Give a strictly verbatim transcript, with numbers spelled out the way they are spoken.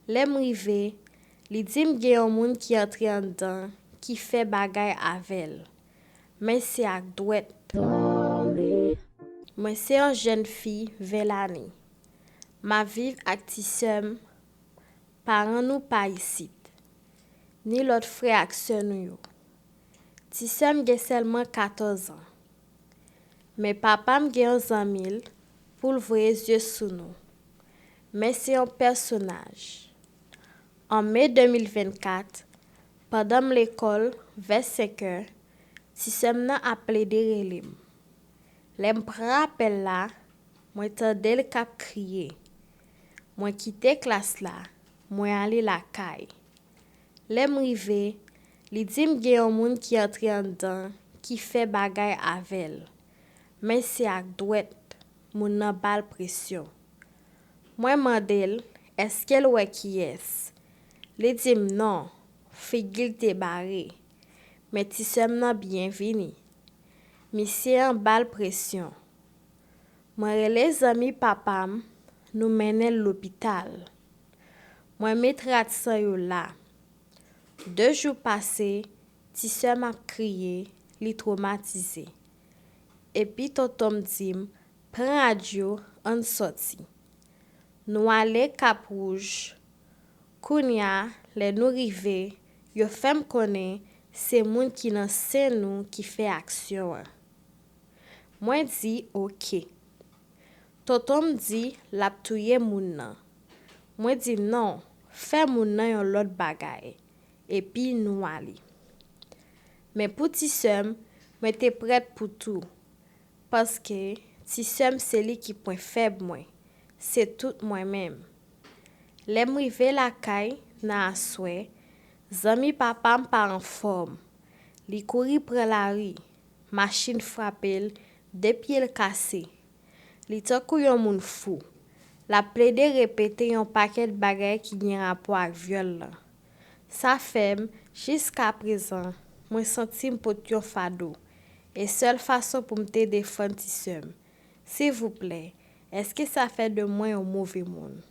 Lè m rive, li di m gen yon moun ki antre anndan ki fè bagay avè l. Men se ak dwèt. Mwen se yon jèn fi ven lane. M ap viv ak ti sè m. Paran nou pa isit, ni lòt frè ak sè nou yo. Ti sè m gen sèlman katòz an. Men papa m gen yon zanmi l pou l voye zye sou nou. Men se yon pèsonaj. An me de mil vennkat, pandan m lekòl, vè senkè, ti sè m nan ap plede rele m. Lè m pran apèl la, mwen tande l k ap kriye. Mwen kite klas la, mwen ale lakay. Lè m rive, li di m gen yon moun ki antre anndan ki fè bagay avè l. Men se ak dwèt, moun nan ba l presyon. Mwen mande l èske l wè kiyès. Li di m non, figi l te bare. Men ti sè m nan byen vini. Misye an ba l presyon. Mwen rele zanmi papa m, nou mennen l lopital. Mwen met rad san yo la. De jou pase, ti sè m ap kriye, li twomatize. Epi tonton m di m, pran rad yo, ann sòti. Nou ale Kap Wouj. Kounye a, lè nou rive, yo fè m konnen se moun ki nan sen nou ki fè aksyon an. Mwen di oke. Tonton m di l ap touye moun nan. Mwen di non, fè moun nan yon lòt bagay, epi nou ale. Men pou ti sè m, mwen te prèt pou tou. Paske ti sè m se li ki pwen fèb mwen, se tout mwen menm. Lè m rive lakay nan aswè, zanmi papa m pa anfòm. Li kouri pran lari, machin frape l, de pye l kase. Li tankou yon moun fou. L ap plede repete yon pakèt bagay ki gen rapò ak vyòl lan. Sa fè m, jiskaprezan, mwen santi m pot yon fado. E sèl fason pou m te defann ti sè m. Silvouplè, èske sa fè de mwen yon move moun?